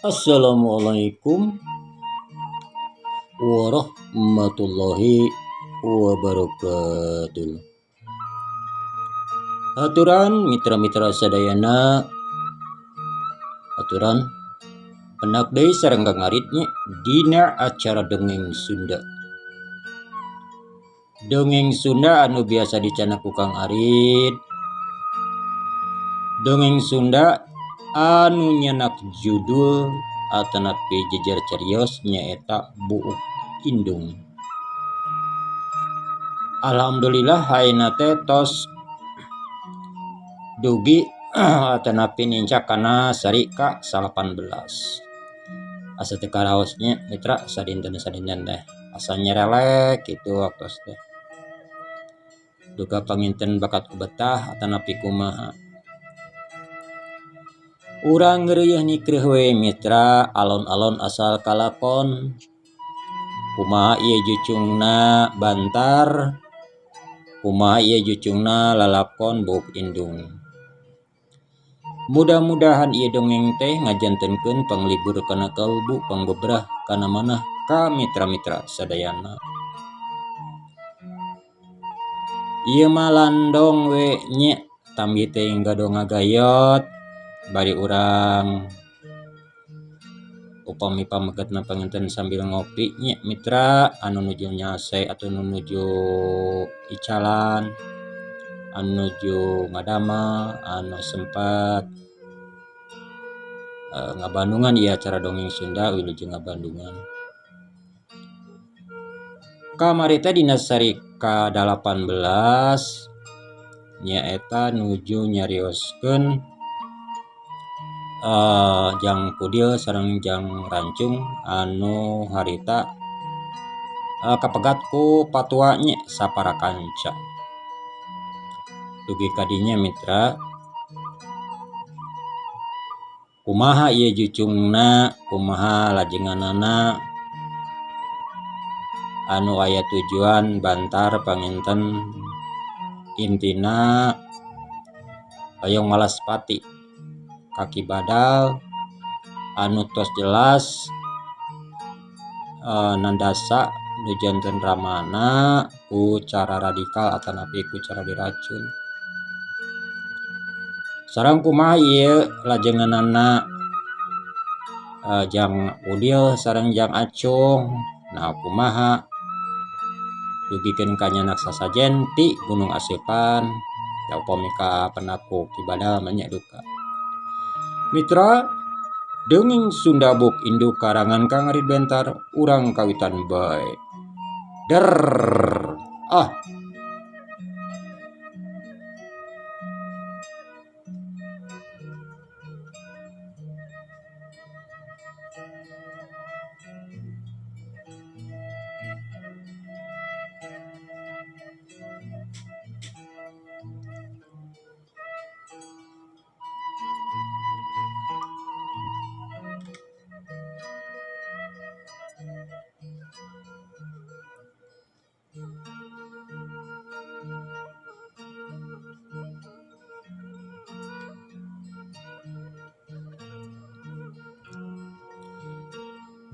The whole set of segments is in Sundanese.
Assalamualaikum warahmatullahi wabarakatuh. Aturan mitra-mitra sadayana, aturan penak deui sareng Kang Arit nya dina acara dongeng Sunda. Dongeng Sunda anu biasa dicanak ku Kang Arit. Dongeng Sunda anu nyenak judul atanapi jejer carios nyaeta Buuk Indung. Alhamdulillah ayeuna teh tos dugi atanapi nincak kana sari ka 18. Asa teu karaos nya mitra sadinten-sadinten teh asa nyerelek kitu waktos teh. Duka panginten bakat ku betah atanapi kumaha. Urang ngeureuyeun nikreuh we mitra alon-alon asal kalakon. Kumaha ieu jucungna bantar, kumaha ieu jucungna lalakon Buuk Indung. Mudah-mudahan ieu dongeng teh ngajantenkeun panglibur kana kalbu, pangbebrah kana manah ka mitra-mitra sadayana. Ieu mah landong we nya tambi teh gaduh ngagayot bari urang upami pamegetna panginten sambil ngopi nya mitra anu nuju nyase atau nu nuju icalan, anu nuju ngadamel, anu sempat ngabandungan ieu acara dongeng Sunda wilujeng ngabandungan. Kamari teh dina sari ka-18 nyaeta nuju nyarioskeun Jang Kudil sareng Jang Rancung anu harita kapegat ku patua nya sapara kanca. Dugi ka dinya mitra kumaha ieu jucungna, kumaha lajenganana anu aya tujuan bantar panginten intina hoyong malas pati kaki badal anu tos jelas nandasa nu janten ramana ku cara radikal atanapi ku cara diracun. Sareng kumaha ieu lajenganana Jang Udil sareng Jang Acung, nah kumaha dugikeun ka nyanak sasajen ti Gunung Aseupan da upami ka penaku Ki Badal mah nya duka. Mitra dongeng Sunda Buuk Indung karangan Kang Arit Bentar urang kawitan bae. Der ah.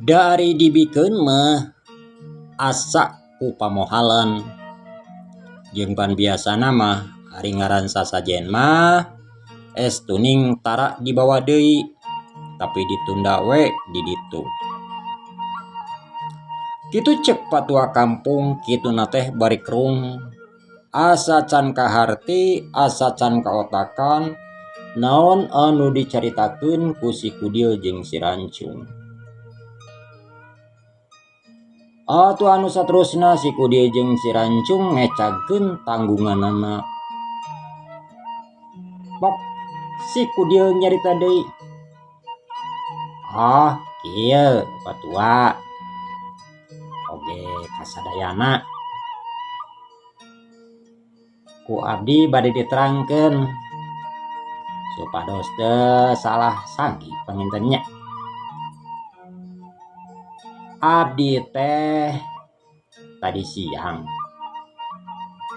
Dari dibikeun mah asa ku pamohalan jeung pan biasana mah ari ngaran sasajen mah es tuning tara dibawa deui tapi ditunda we di ditu. Kitu cek patua kampung kituna teh bari kerung asa can kaharti asa can kaotakan naon anu dicaritakeun ku si Kudil jeung si Rancung. Atuh anu saterusna si Kudil jeung si Rancung ngecagkeun tanggunganana. Pok si Kudil nyarita deui. Ah, kieu patua. Oge kasadayana. Ku abdi bade diterangkeun supados teu salah sangki panginten nya. Abdi teh tadi siang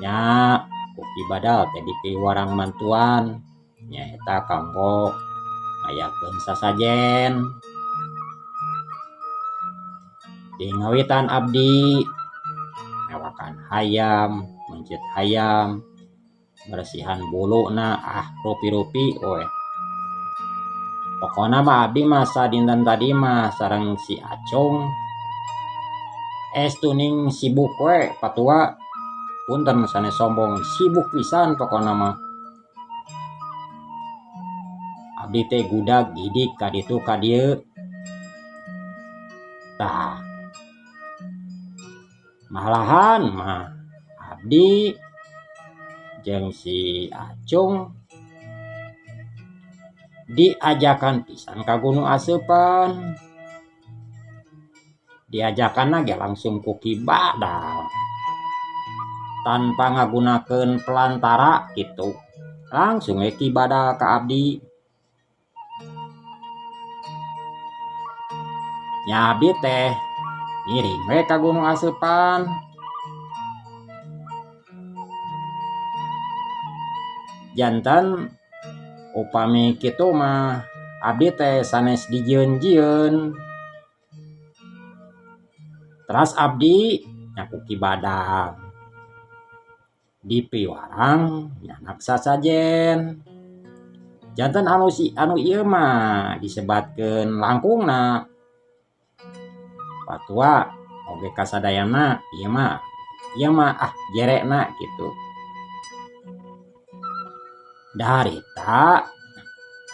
nya ku Ki Badal teh dipiwarang mantuan nyaeta kanggo ngayakeun sasajen. Di ngawitan abdi mewakan hayam, meuncit hayam, bersihan buluna, ah rupi-rupi we. Pokona mah abdi mah sadinten tadi mah sareng si Acung estuning sibuk we patua, punten sanes sombong, sibuk pisan pokona mah. Abdi teh gudag gidig ka ditu ka dieu. Tah malahan mah abdi jeung si Acung diajakan pisan ka Gunung Aseupan. Diajakanna ge langsung ku Ki Badal tanpa ngagunakeun pelantara kitu, langsung we Ki Badal ka abdi. Nya abdi teh ngiring we ka Gunung Aseupan. Janten upami kitu mah abdi teh sanes dijieun-jieun. Teras abdi nya ku Ki Badal dipiwarang nyanak sasajen. Janten anu si anu ieu mah disebatkeun langkungna. Patua oge kasadayana ieu mah, ieu mah ah jerekna kitu. Darita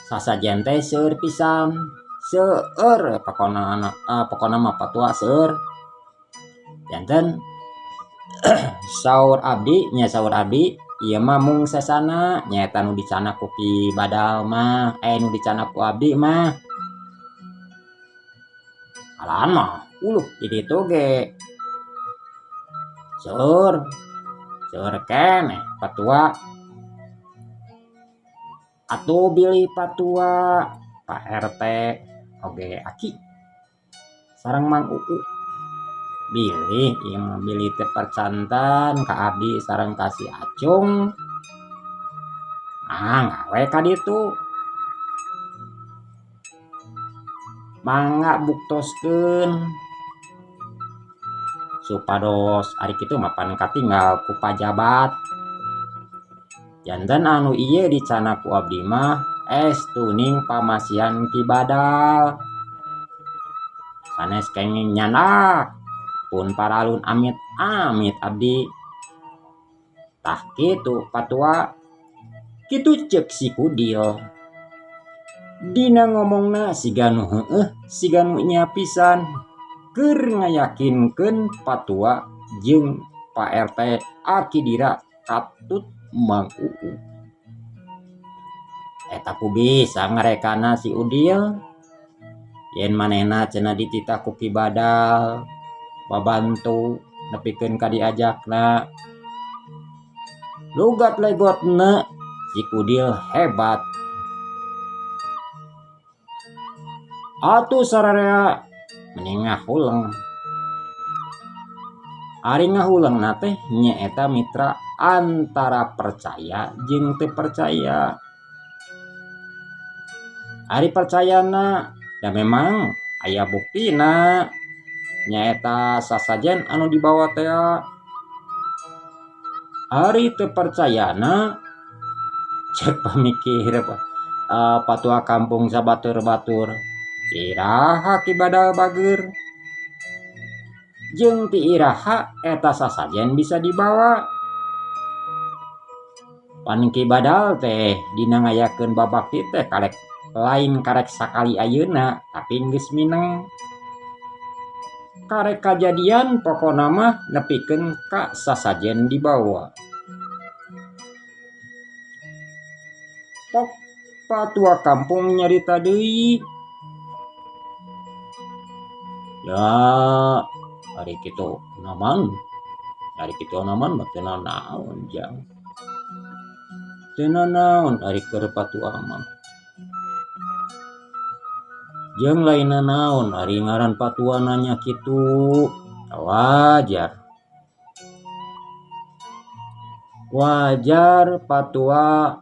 sasajen teh seueur pisan, seueur pokona, pokona mah patua seueur. Janten saur abdi nya, saur abdi ieu mah mung sesana nyaeta nu dicandak ku Ki Badal mah, nu dicandak ku abdi mah. Alahan mah uluh di ditu ge seueur, seueur keneh patua. Atuh bilih patua Pak RT oge aki sareng Mang Uu bilih ieu mah, bilih teh percanten ka abdi sareng ka si Acung, ah gawe ka ditu. Mangga buktoskeun supados ari kitu mah pan katinggal ku pajabat. Janten anu ieu dicandak ku abdi mah estuning pamasihan Ki Badal. Sanes kenging nyandak pun paralun amit-amit abdi. Tah kitu patua, kitu ceuk si Kudil. Dina ngomongna siga nu heueuh siga nu nya pisan keur ngayakinkeun patua jeung Pak RT Aki Dira katut Mang Uu. Eta ku bisa ngarekana si Udil yen manehna cenah dititah ku Ki Badal babantu nepikeun ka diajakna. Lugat legotna si Kudil hebat. Atuh sararea mending ngahuleng. Ari ngahulengna teh nyaeta mitra antara percaya jeung teu percaya. Ari percayana da memang aya buktina nyaeta sasajen anu dibawa teh. Ari teu percayana cek pamikir patua kampung sabatur-batur iraha Ki Badal bager jeung ti iraha eta sasajen bisa dibawa. Pan Ki Badal teh dina ngayakeun babakti teh karek lain karek sakali ayeuna tapi geus mineng. Karek kajadian pokona mah nepikeun ka sasajen dibawa. Pok patua kampung nyarita deui. Ya, ari kitu naman. Ari kitu naman mah teu nanaon jang. Teu nanaon ari keur patua mah. Jeung lainna naon ari ngaran patua nanya kitu. Wajar. Wajar patua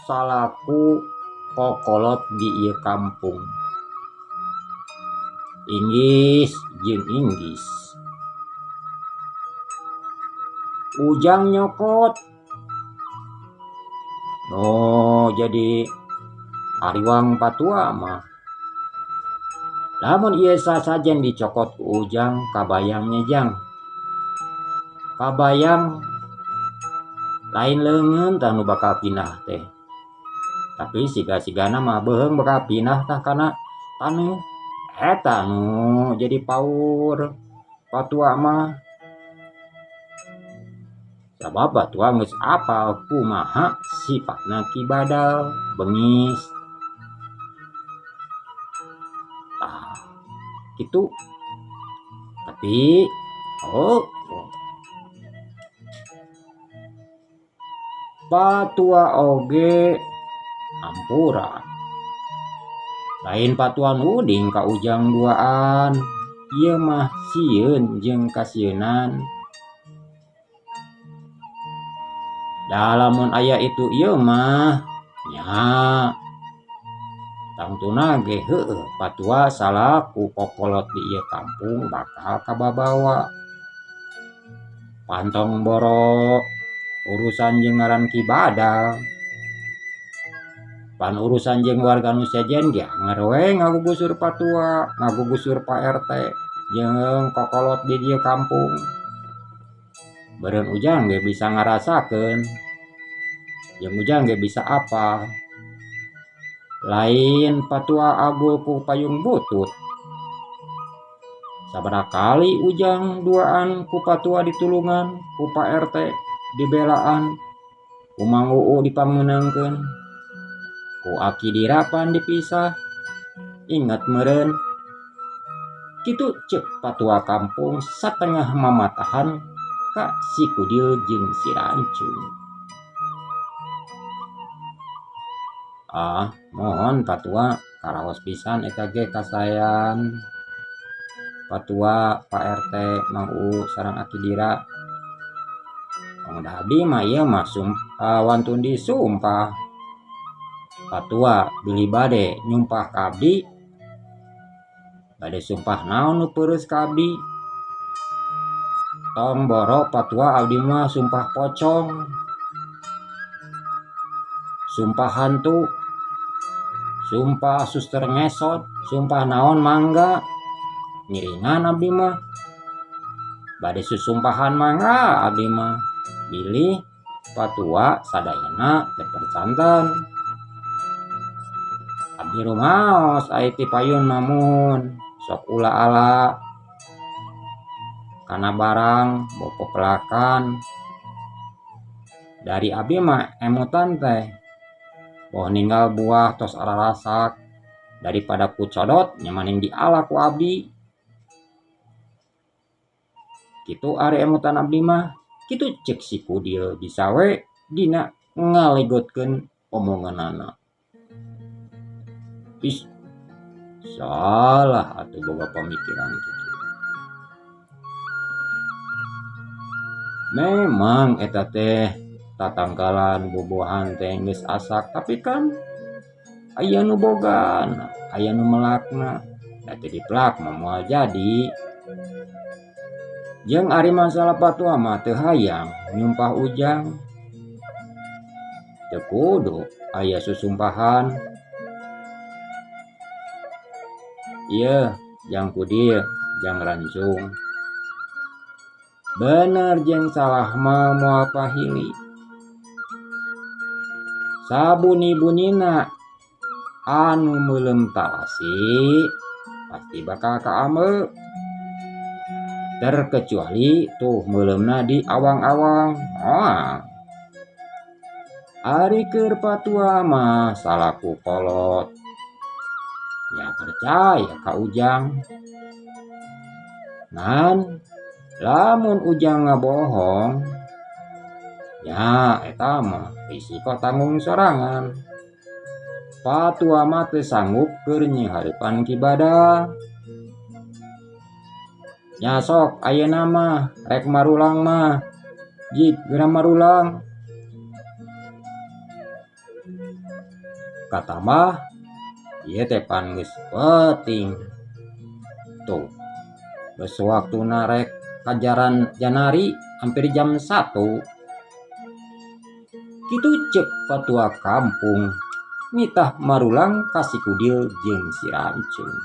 salaku kokolot di ieu kampung. Inggis jeung Inggis. Ujang nyokot. Oh, jadi ariwang patua mah. Lamun ieu sasajen dicokot ku Ujang kabayang nya Jang. Kabayang lain leungeun tah nu bakal pindah teh. Tapi siga-sigana mah beuheung bakal pindah tah kana taneuh. Eta nu jadi paur patua mah. Sabab patua geus apal kumaha sifatna Ki Badal bengis. Tah kitu. Tapi oh, patua oge hampura. Lain patua nuding ka Ujang duaan, ieu mah sieun jeung kasieunan. Da lamun aya itu ieu mah nya tangtuna ge heueuh patua salaku kokolot di ieu kampung bakal kababawa. Pantong boro urusan jeung ngaran Ki Badal. Pan urusan jeung warga nu sejen ge anger we ngagugusur patua, ngagugusur Pak RT jeung kokolot di dieu kampung. Beureun Ujang ge bisa ngarasakeun, jeung Ujang ge bisa apal. Lain patua agul ku payung butut. Sabaraha kali Ujang duaan ku patua ditulungan, ku Pak RT dibelaan, ku Mang Uu dipangeunangkeun, ku Aki dirapan dipisah. Ingat meureun kitu ceuk patua kampung satengah mamatahan ka si Kudil jeung si Rancung. Ah, mohon patua karaos pisan eta ge kasayan. Patua Pak RT Mang Uu sareng Aki Dira. Tong da abdi mah ieu mah wantun disumpah. Patua bilih bade nyumpah ka abdi. Bade sumpah naon nu peureus ka abdi? Tong boro patua abdi mah sumpah pocong. Sumpah hantu. Sumpah suster ngesot, sumpah naon mangga. Ngiringan abdi mah. Bade susumpahan mangga abdi mah. Bilih patua sadayana teu percanten. Abdi rumaos ai ti payun mah mun sok ula-ala kana barang bopo pelakan. Dari abdi mah emutan teh boh ninggal buah tos ararasak daripada ku codot nya maning diala ku abdi. Kitu ari emutan abdi mah, kitu ceuk si Kudil bisa we dina ngalegotkeun omonganana. Ih, salah atuh boga pamikiran kitu. Memang eta teh tatangkalan bubuahan teh geus asak, tapi kan aya nu bogana, aya nu melakna. Da teu dipelak mah moal jadi. Jeung ari masalah patua mah teu hayang nyumpah Ujang. Teu kudu aya susumpahan. Ieu jang Kudil, jang Rancung. Bener jeung salah mah moal pahili. Sabuni-bunina anu meuleum talasi pasti bakal kaameu. Terkecuali tuh meuleumna di awang-awang. Ah. Ari keur patua mah salaku kolot. Ya percaya ka Ujang. Ngan lamun Ujang ngabohong, ya eta mah risiko tanggung sorangan. Patua mah teu sanggup keur nyiharipan Ki Badal. Nya sok ayeuna mah rek marulang mah jig geura marulang. Katambah ieu teh pan geus peuting. Tuh. Geus waktuna rek kajaran janari hampir jam 1. Kitu ceuk patua kampung nitah marulang ka si Kudil jeung si Rancung.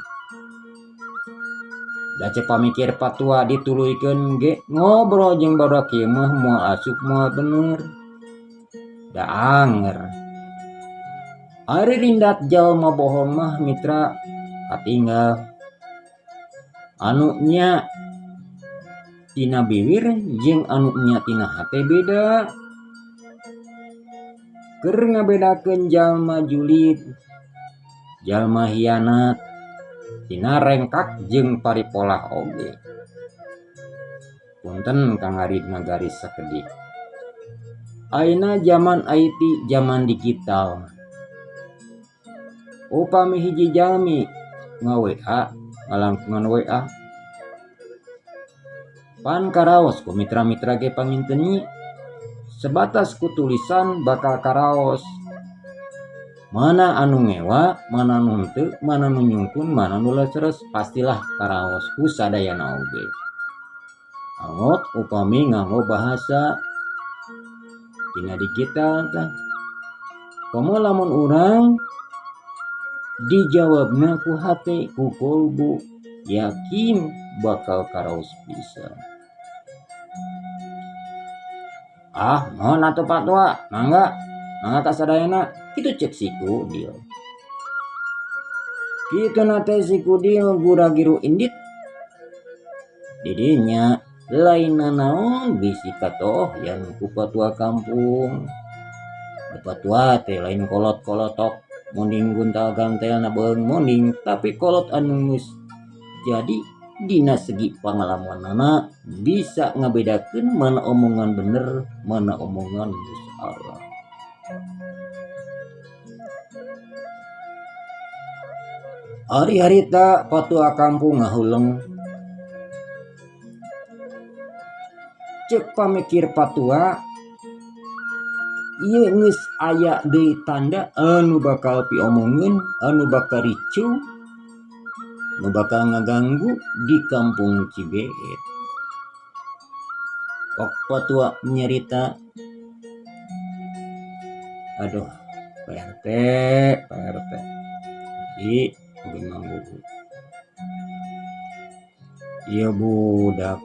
Da ceuk pamikir patua dituluykeun ge ngobrol jeung barudak ieu mah moal asup moal bener. Da anger. Ari rindat jalma bohong mah mitra katinggal. Anu nya tina biwir jeung anu nya tina hate beda. Keur ngabedakeun jalma julid, jalma hianat, tina rengkak jeung paripolah oge. Punten Kang Arid ngagaris sakedik. Ayeuna jaman IT, jaman digital. Upami hiji jalmi nga-WA, ngalangkungan WA. Pan karaos ku mitra-mitra ge panginten nyi. Sebatas ku tulisan bakal karaos. Mana anu ngewa, mana anu henteu, mana nu nyungkun, mana nu leres, pastilah karaos ku sadayana oge. Angot upami nganggo bahasa tina digital tah. Komo lamun urang dijawabna ku hate ku kolbu, yakin bakal karaos pisan. Ah, mohon atuh Pak Tua, mangga, mangga ka sadayana, kitu ceuk si Kudil. Kitu na teh si Kudil gura-giru indit. Didinya lain nanaon bisi katohyan ku patua kampung. Patua teh lain kolot-kolotok, munding guntal gantelna beung munding, tapi kolot anu geus jadi dina segi pangalamanana bisa ngabedakeun mana omongan bener, mana omongan geus salah. Ari harita patua kampung ngahuleng. Ceuk pamikir patua, ieu geus aya deui tanda anu bakal piomongeun, anu bakal ricuh, nu bakal ngaganggu di kampung Cibeet. Pok patua nyerita, aduh Pak RT, Pak RT, i oge manggugu. Ieu budak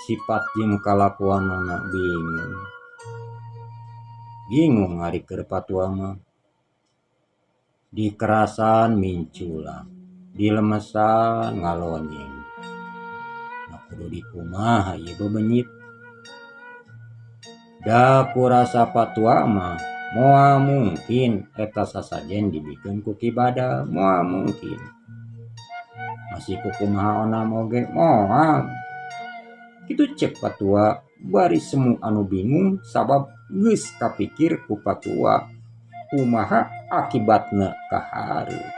sifat jeung kalakuanana bingung. Bingung ari keur patua mah. Dikerasan minculang, dilemesan ngalonyeng. Nah kudu dikumaha ieu bebenyit. Da kurasa patua mah moal mungkin eta sasajen dibikeun ku Ki Badal, moal mungkin. Masih kukumaha onam oge moal. Kitu ceuk patua bari semu anu bingung sabab geus kapikir ku patua kumaha akibatna kahareup.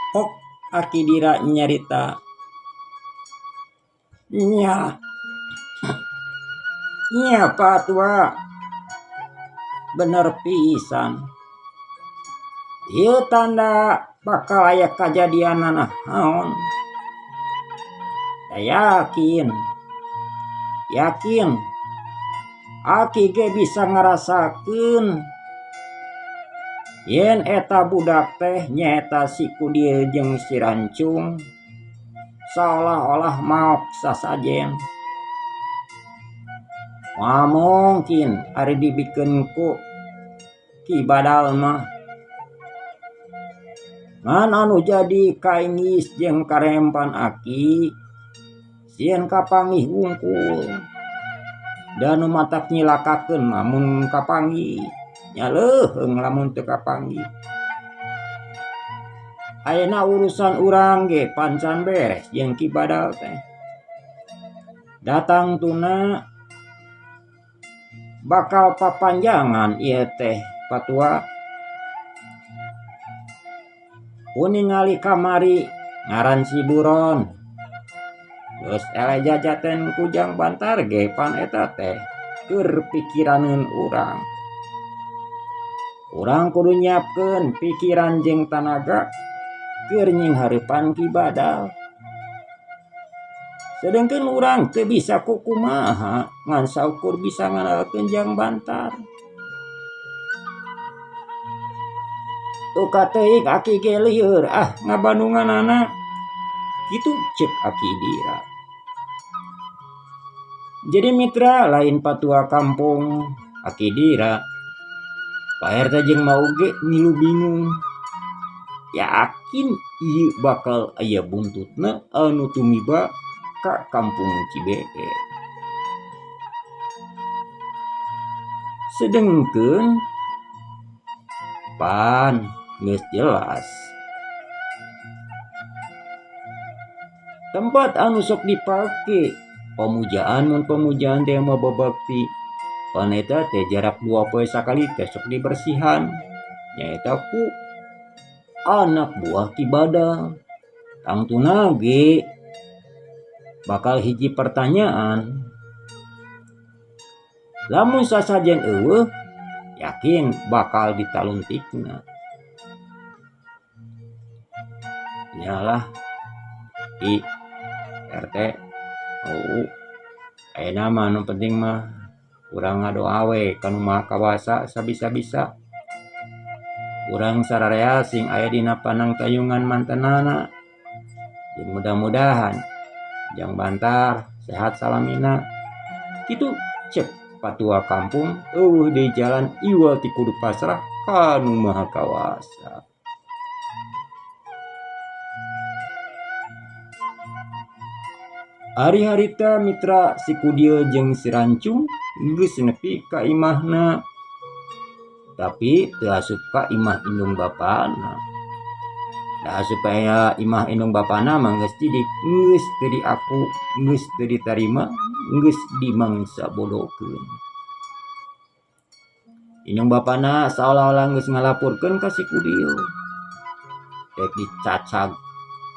Pok Aki Dira nyarita nya nya patua bener pisan ieu tanda bakal aya kajadian naon. Yakin yakin Aki ge bisa ngarasakeun yen eta budak teh nyaeta si Kudil jeung si Rancung seolah-olah maok sasajen. Moal mungkin ari dibikeun ku Ki Badal mah. Ngan anu jadi kaingis jeung karempan Aki sieun kapanggih wungkul. Da nu matak nyilakakeun mah mun kapanggih Nya leuheung lamun teu kapanggih. Ayeuna urusan urang ge pancan beres jeung Ki Badal teh. Datang tuna bakal papanjangan ieu teh patua. Ku ningali kamari ngaran si buron. Geus eleh jajaten ku Jang Bantar ge pan eta teh keur pikiraneun urang. Urang kudu nyiapkeun pikiran jeung tanaga keur nyinghareupan Ki Badal. Sedengkeun urang teu bisa kukumaha ngan saukur bisa ngandalkeun Jang Bantar. Duka teuing aki ge lieur ah ngabandunganana. Kitu ceuk Aki Dira. Jadi mitra lain patua kampung Aki Dira. Pak RT jeung Mau ge ngilu bingung. Yakin ieu bakal aya buntutna anu tumiba ka kampung Cibeet. Sedengkeun pan geus jelas. Tempat anu sok dipake pamujaan mun pamujaan teh mah babakti. Pan eta teh jarak 2 poe sakali teh sok dibersihan. Nyaeta ku anak buah Ki Badal. Tangtuna ge bakal hiji pertanyaan. Lamun sasajen eueuh yakin bakal ditaluntikna. Nyalah I RT UU ayeuna mah nu penting mah urang ngadoa we ka nu Maha Kawasa sabisa-bisa. Urang sararea sing aya dina panangtayungan mantenana. Jeung mudah-mudahan Jang Bantar sehat salamina. Kitu ceuk patua kampung eueuh deui jalan iwal ti kudu pasrah ka nu Maha Kawasa. Ari harita mitra si Kudil jeung si Rancung geus nepi ka imahna. Tapi teu asup ka imah indung bapana. Da supaya imah indung bapana mah geus didik, geus teu diaku, geus teu ditarima, geus dimangsa bodokeun. Indung bapana saolah-olah geus ngalapurkeun ka si Kudil. Rek dicacag,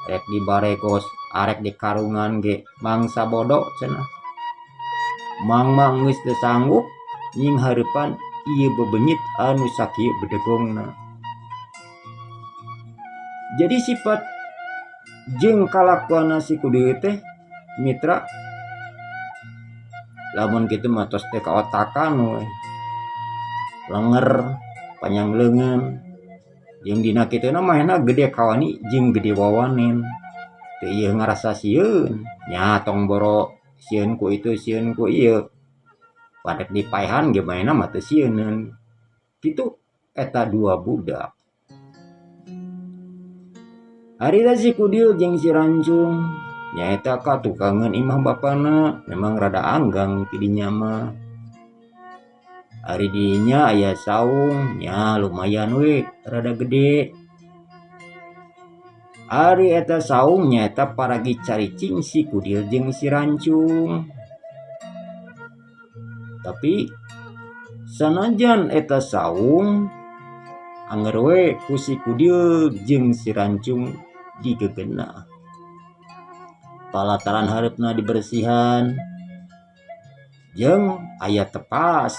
rek dibaregos, arek dikarungan ge mangsa bodoh cenah. Mang-mang geus teu sanggup nyinghareupan ieu bebenyit anu sakieu bedegongna. Jadi sifat jeung kalakuanna si Kudil teh mitra lamun kitu mah tos teu kaotakan we. Lenger, panjang leungeun. Jeung dina kituna manehna gede kawani jeung gede wawanen. Teu ieu ngarasa sieun, nya tong boro sieun ku itu sieun ku ieu. Padek dipaehan ge manehna mah teu sieuneun. Kitu eta dua budak. Harita si Kudil jeung si Rancung nyaeta ka tukangeun imah bapana memang rada anggang ti dinya mah. Ari dinya aya saung nya lumayan we rada gede. Ari eta saung nyaeta paragi caricing si Kudil jeung si Rancung. Tapi sanajan eta saung anger we ku si Kudil jeung si Rancung digegenah. Palataran hareupna dibersihan jeung aya tepas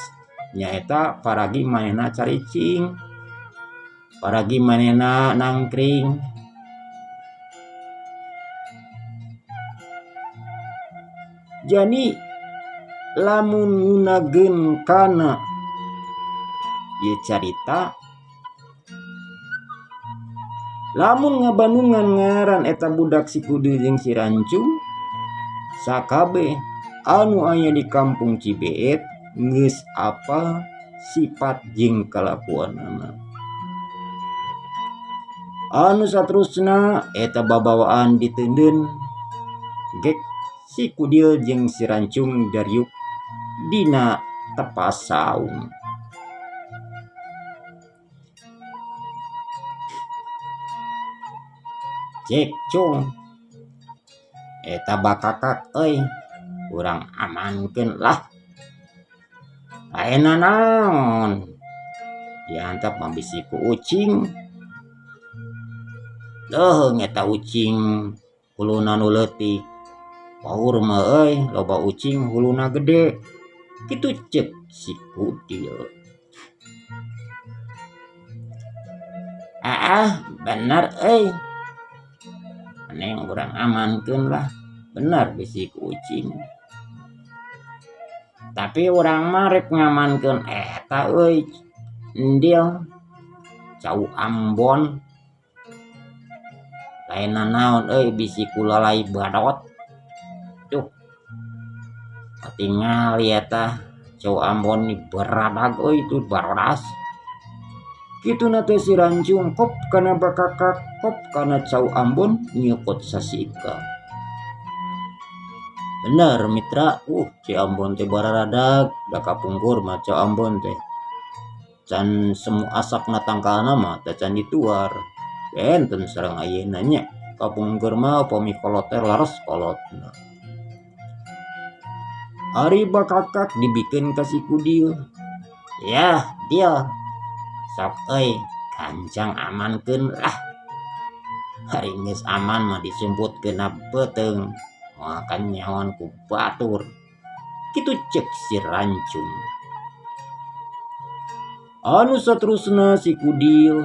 nyaeta paragi manehna caricing, paragi manehna nangkring. Jadi lamun ngunageun kana ieu carita, lamun ngabandungan ngaran eta budak si Kudil jeung si Rancung, sakabeh anu aya di kampung Cibeet geus apal sifat jeung kalakuanana. Anu saterusna eta babawaan diteundeun gek si Kudil jeung si Rancung dariuk dina tepas saung. Cek cung eta bakakak euy urang amankeun lah. Ayeuna naon diantep mah bisi ku ucing. Leuheung eta ucing huluna nu leutik. Paur mah euy loba ucing huluna gede. Kitu cek si Kudil. Ah, bener euy. Mending urang amankeun lah. Bener bisi ku ucing. Tapi urang mah rek ngamankeun eta euy. Endil cau Ambon. Lain nanaon euy bisi ku lalai badot. Duh. Katingali eta cau Ambon ni beradag euy itu barodas. Kituna teh si Rancung kop kana bakakak kop kana cau Ambon nyukut sasika. Bener mitra, cau Ambon teh bararadag da kapungkur mah cau Ambon teh. Can semu asakna tangkalna mah teh can dituar. Benten sareng ayeuna nya kapungkur mah upami kolot teh laras kolotna. Ari bakakak dibikeun ka si Kudil. Yah, Dil. Sok euy, gancang amankeun lah. Ari geus aman mah disumputkeun beuteung. Moal kanyahoan ku batur. Kitu cek si Rancung. Anu saterusna si Kudil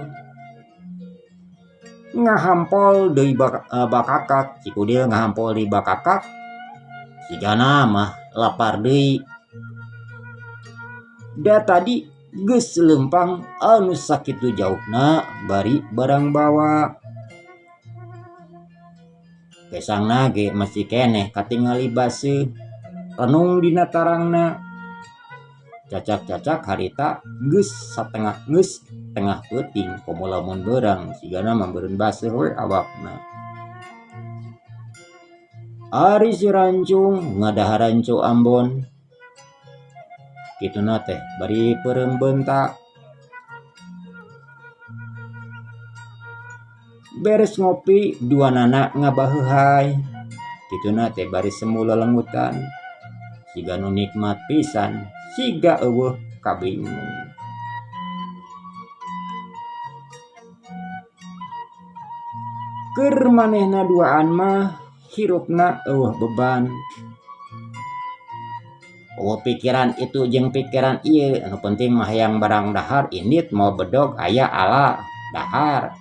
ngahampol deui bakakak. Si Kudil ngahampol deui bakakak. Sigana mah lapar deui. Da tadi geus leumpang anu sakitu jauhna bari barang bawa. Kesangna ge masih keneh katingali baseuh renung dina tarangna. Cacak-cacak harita geus satengah geus tengah peuting komo lamun beurang sigana mah beureun baseuh we awakna. Ari si Rancung ngadaharan cau Ambon. Kituna teh bari peureum beunta. Beres ngopi dua nana ngabaheuhai. Kituna teh bari semu lelengutan. Siga nu nikmat pisan, siga eueuh kabingung. Keur manehna duaan mah hirupna eueuh beban. Eueuh pikiran itu jeung pikiran ieu, anu penting mah hayang barang dahar indit mau bedog aya ala dahar.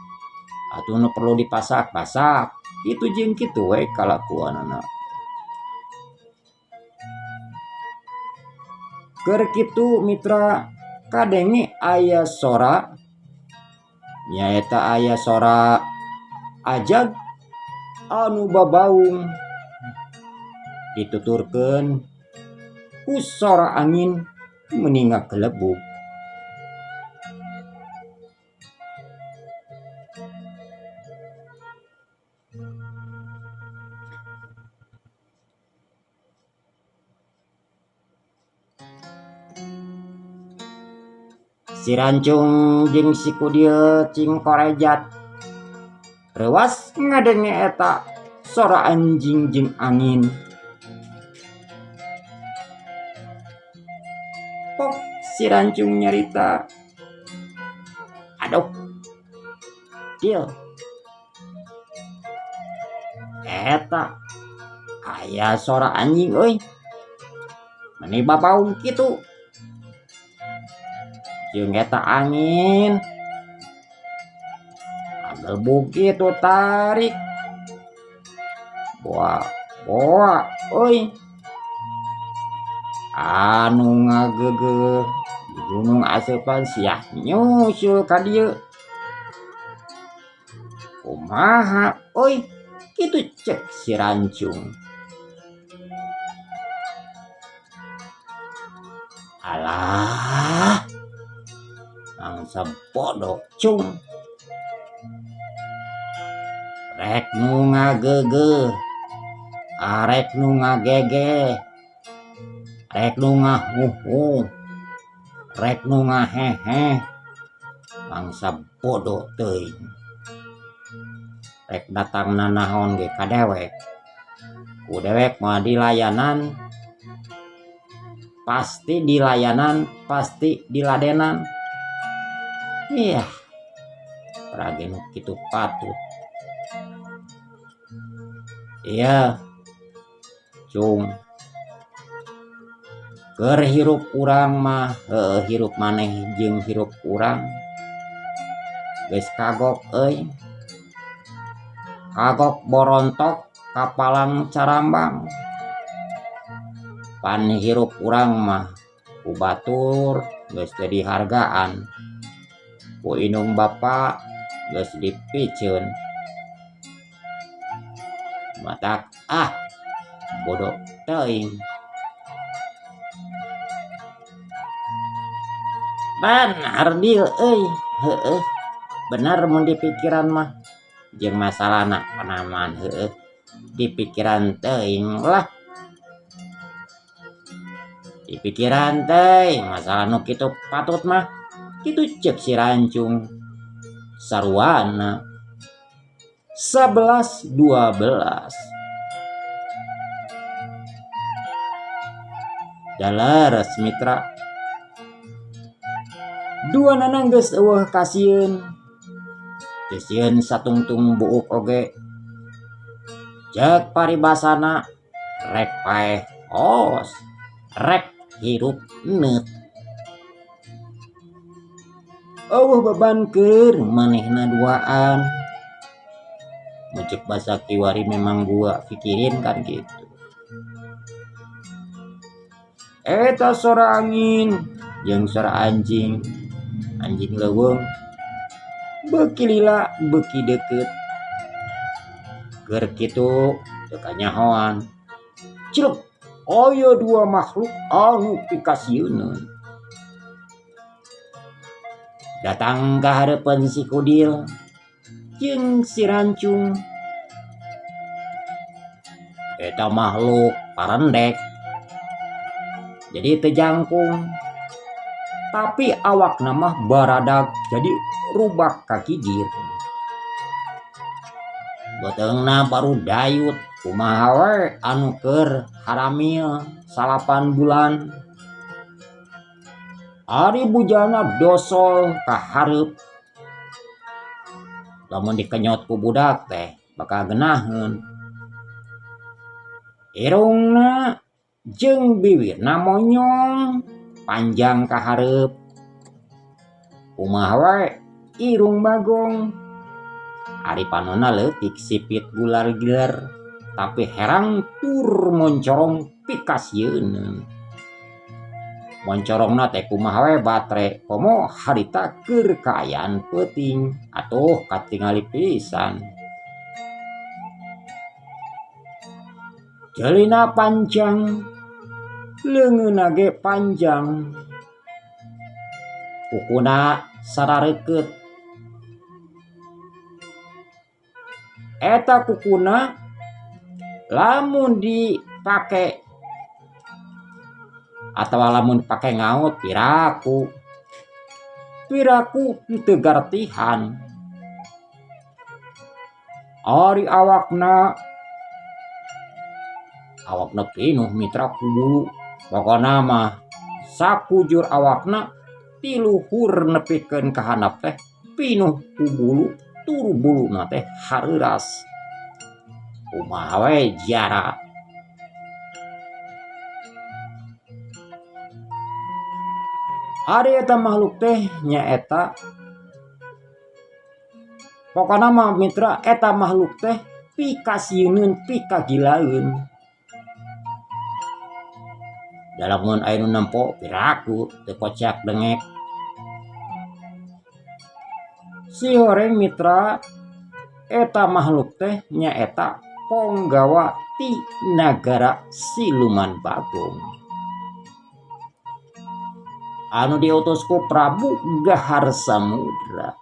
Atuh nu perlu dipasak-pasak, kitu jeung kitu we kalakuanana. Keur kitu mitra kadenge aya sora, nyaeta aya sora ajag anu babaung dituturkeun ku sora angin meuni ngagelebug. Si Rancung jeung si Kudil cing korejat reuas ngadenge eta sora anjing jeung angin. Pok si Rancung nyarita, aduh Dil, eta aya sora anjing euy, meni babaung kitu jeung eta angin agelbug kitu tarik boa boa euy, anu ngagegeh di gunung aseupan siah nyusul ka dieu. Kumaha euy, kitu cek si Rancung. Alah, mangsa bodoh cung. Rek nu ngagegeh, arek nu ngagegeh, rek nu ngahuhu, rek nu ngahehe, mangsa bodoh teuing. Rek datang nanaon ge ka dewek. Ku dewek mah dilayanan pasti dilayanan pasti diladenan. Iya, paragi nu kitu patut. Iya, cung. Keur hirup urang mah heueuh hirup maneh jeung hirup urang. Geus kagok euy. Kagok borontok kapalang carambang. Pan hirup urang mah ku batur geus teu dihargaan. Ku indung bapa geus dipiceun. Matak ah bodoh teuing. Benar deal euy, heueuh. Bener mun dipikiran mah. Jeung masalahna penaman heueuh dipikiran teuing lah. Dipikiran teuing masalah nu kitu patut mah. Kitu ceuk si Rancung. Saruana 11 12. Daleres mitra. Dua nanang geus eueuh kasieun. Teu sieun satungtung buuk oge. Ceuk paribasana rek paeh os, rek hirup neut. Eueuh beban keur manehna duaan. Mun ceuk basa kiwari memang gua pikirin kan gitu. Eta sora angin jeung sora anjing, anjing leuweung beuki lila beuki deukeut. Keur kitu teu kanyahoan. Cilep aya dua makhluk anu pikasieuneun. Datang ka hareupeun si Kudil jeung si Rancung. Eta makhluk parendek. Jadi teu jangkung. Tapi awakna mah baradag jadi rubak kakijir. Beuteungna baru dayut kumaha we anu keur haramil 9 bulan. Ari bujana dosol ka hareup. Lamun dikenyot ku budak teh bakal geunaheun. Irungna jeung biwirna monyong panjang ka hareup. Kumaha we irung bagong. Ari panonna leutik sipit gular-giler tapi herang tur moncorong pikasieun. Moncorongna teh kumaha we batre komo harita keur kaayaan peuting atuh katingali pisan. Ceulina panjang, leungeunna ge panjang. Kukuna sarareukeut. Eta kukuna lamun dipake atawa lamun dipake ngaut piraku. Piraku teu gartihan. Ari awakna awakna pinuh mitra ku bulu. Pokona mah sakujur awakna ti luhur nepikeun ka handap teh pinuh ku bulu tur buluna teh hareuras. Kumaha we jara. Ari eta makhluk teh nyaeta pokona mah mitra eta makhluk teh pikasieuneun pikagilaeun. Dalamun aya nu nempo piraku teu kocak dengek. Si horeng mitra eta makhluk teh nyaeta ponggawa ti nagara siluman Bagong. Anu diutus ku Prabu Gahar Samudra.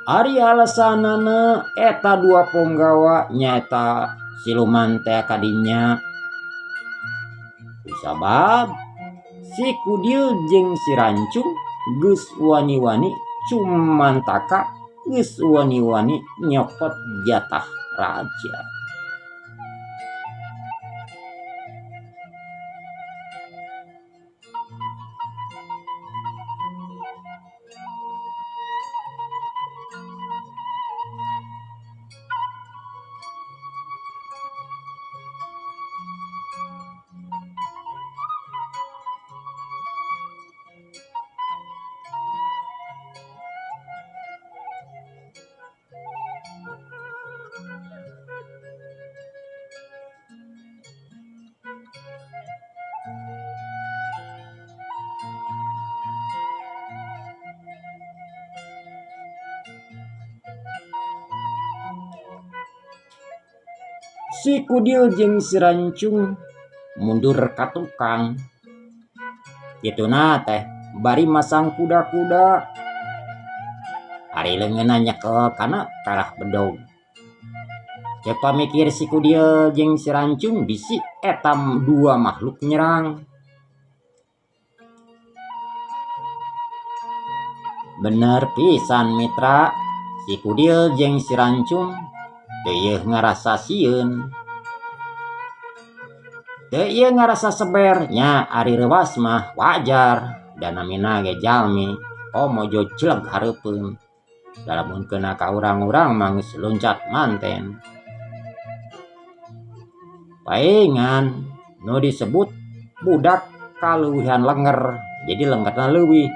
Ari alasanana eta dua ponggawa nyaeta siluman teh kadinya. Kusabab si Kudil jeung si Rancung geus wani-wani cumantaka geus wani-wani nyokot jatah raja. Si Kudil jeung si Rancung mundur ka tukang. Kituna teh bari masang kuda-kuda. Ari leungeunna nyekel kana karah bedog. Ceuk pamikir si Kudil jeung si Rancung bisi eta dua makhluk nyerang. Bener pisan mitra, si Kudil jeung si Rancung teu ngarasa sieun. Teu ieu ngarasa seber nya ari reuwas mah wajar da namina ge jalmi komo jo jleg hareupeun. Da lamun keuna ka urang-urang mah geus luncat manten. Paingan nu disebut budak kaleuwihan lenger, jadi lengerna leuwih.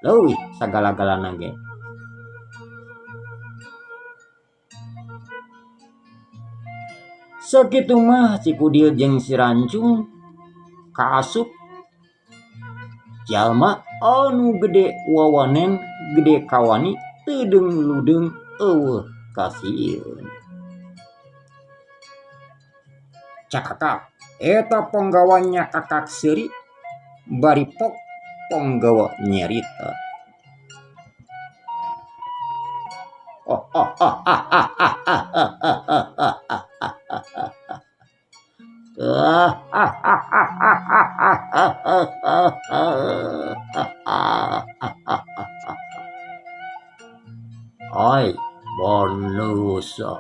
Leuwih sagala-galana ge. Sakitu mah si Kudil jeung si Rancung kaasup jalma anu gede wawanen gede kawani teudeung ludeung eueuh kasieun. Cakakak eta ponggawa nyakakak seuri bari pok ponggawa nyarita. Ai manusia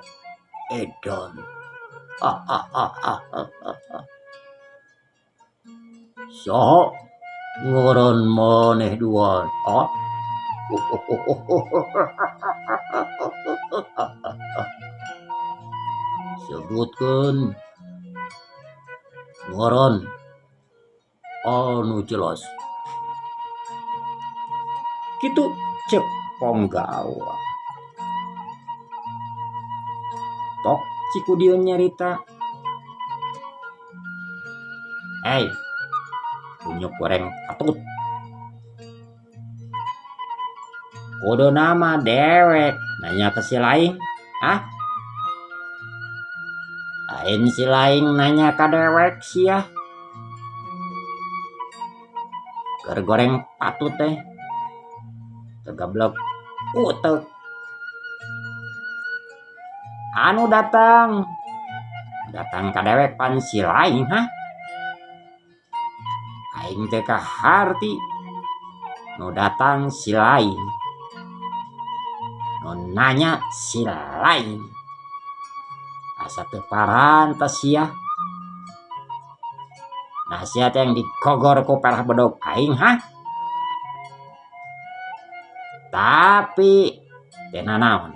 edan. Saha ngaran maneh duaan? Ah? Sebutkeun ngaran anu jelas. Kitu ceuk ponggawa. Tok ciku dieu nyarita. Hei, kunyuk goreng patut. Kudu nama dewek nanya ke si lain, hah? Lain si lain nanya ka dewek sia. Keur goreng patut teh. Tegablek utek. Anu datang. Datang ka dewek pan si lain, hah? Aing teh kaharti. Nu datang si lain. Nu nanya si lain. Asa teu parantos sia. Nah sia teh yang digogor ku perah bedog aing, hah? Tapi teu nanaon.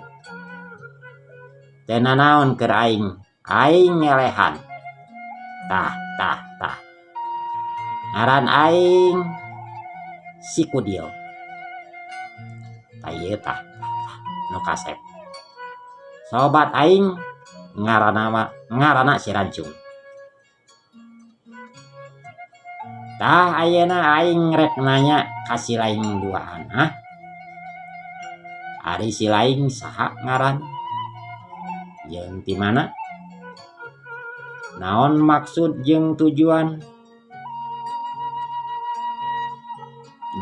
Teu nanaon keur aing, aing ngelehan. Tah tah tah. Ngaran aing si Kudil. Tah ieu tah, tah, nu kasep. Sobat aing ngaranna ngaranna si Rancung. Tah ayeuna aing rek nanya ka si lain duaan, hah? Ari si lain saha ngaran? Jeung ti mana? Naon maksud jeung tujuan?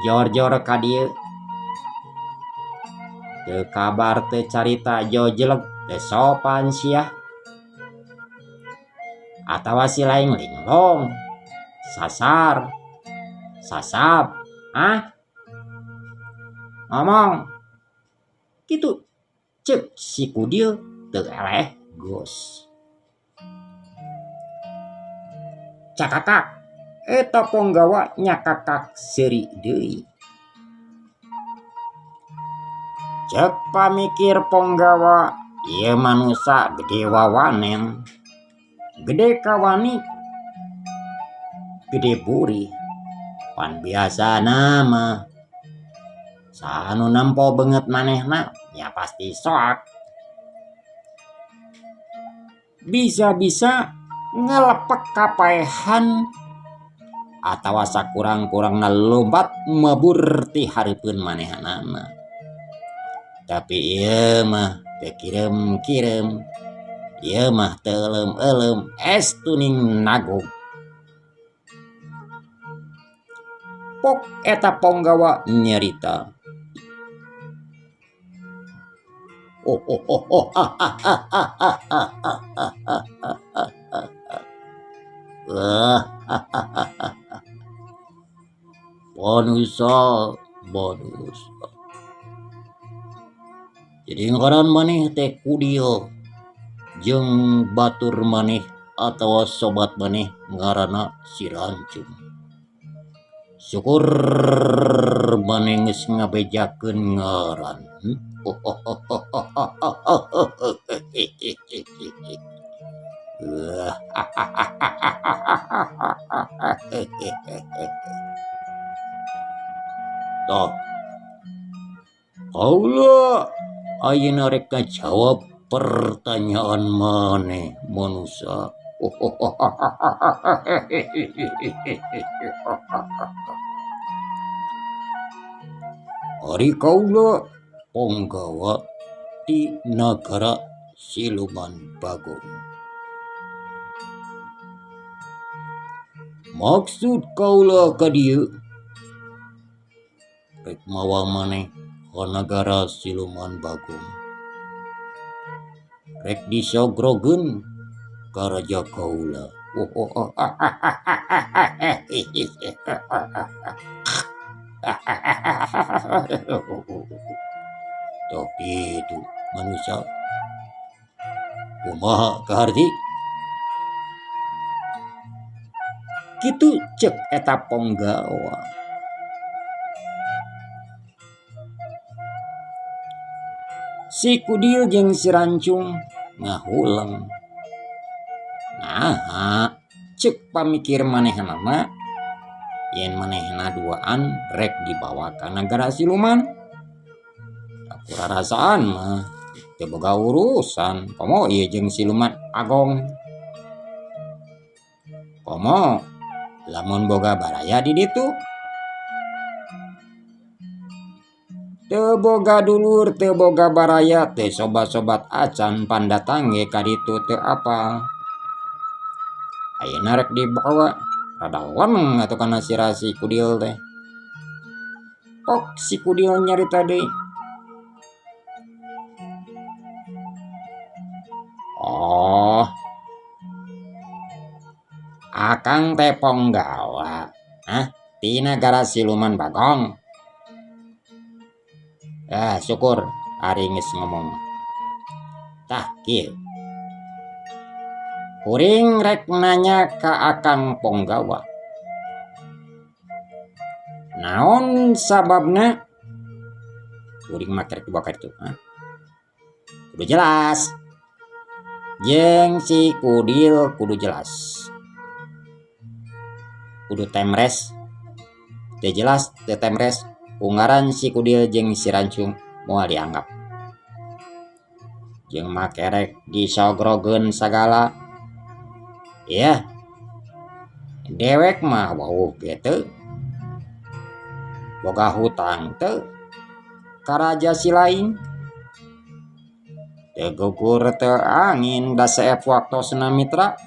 Jor-jor ka dieu. Teu kabar teu carita jojeleg teu sopan sia. Atawa si lain linglong. Sasar. Sasab. Hah? Ngomong. Kitu cek si kudil teu eleh gos. Cakakak eta ponggawa nyakakak seuri deui. Cek pamikir ponggawa ieu manusa gede wawanen, gede kawani, gede burih. Pan biasana mah saha nu nempo beungeut manehna nya pasti soak. Bisa-bisa ngalepek kapaehan atawa sakurang-kurangna lompat mabur ti hareupeun manehanana. Tapi ieu mah teu kireum-kireum, ieu mah teu euleum-euleum, estu ning nagog. Pok eta ponggawa nyarita. Oh oh oh oh ah ah ah ah ah ah ah ah ah ah ah ah. Ah. Manusa, manusa. Jadi ngaran maneh teh kudil jeung batur maneh atawa sobat maneh ngaranna si Rancung. Syukur maneh geus ngabejakeun ngaran. Tah, kaula ayeuna rek ngajawab pertanyaan maneh manusa. Ari kaula ponggawa ti nagara Siluman Bagong. Maksud kaula ka dieu rek mawa maneh ka nagara Siluman Bagong. Rek disogrogeun ka raja kaula. Tah kitu manusa. Kumaha kaharti? Kitu cek eta ponggawa. Si Kudil jeung si Rancung ngahuleng. Naha cek pamikir manehanana yen manehna duaan rek dibawa ka nagara siluman. Aku rarasaan mah teu boga urusan komo ieu jeung siluman Agong. Komo lamun boga baraya di ditu. Teu boga dulur, teu boga baraya, teu sobat-sobat acan pandatang ge ka ditu teu apal. Ayeuna rek dibawa rada lemeng atuh kana si rasi kudil teh. Pok si kudil nyarita deui. Oh. Akang teh ponggawa. Hah? Ti nagara siluman Bagong. Ah, syukur ari geus ngomong. Tah kieu. Kuring rek nanya ka Akang Ponggawa. Naon sababna? Kuring mah kerek dibawa ka ditu. Hah? Kudu jelas. Jeung si Kudil kudu jelas. Kudu temres. Teu jelas, teu temres, ku ngaran si Kudil jeung si Rancung moal dianggap. Jeung makerek disogrogeun sagala. Yah. Dewek mah wauh ge teu. Boga hutang teu. Ka raja si lain. Teu gugur teu angin da seep waktosna mitra.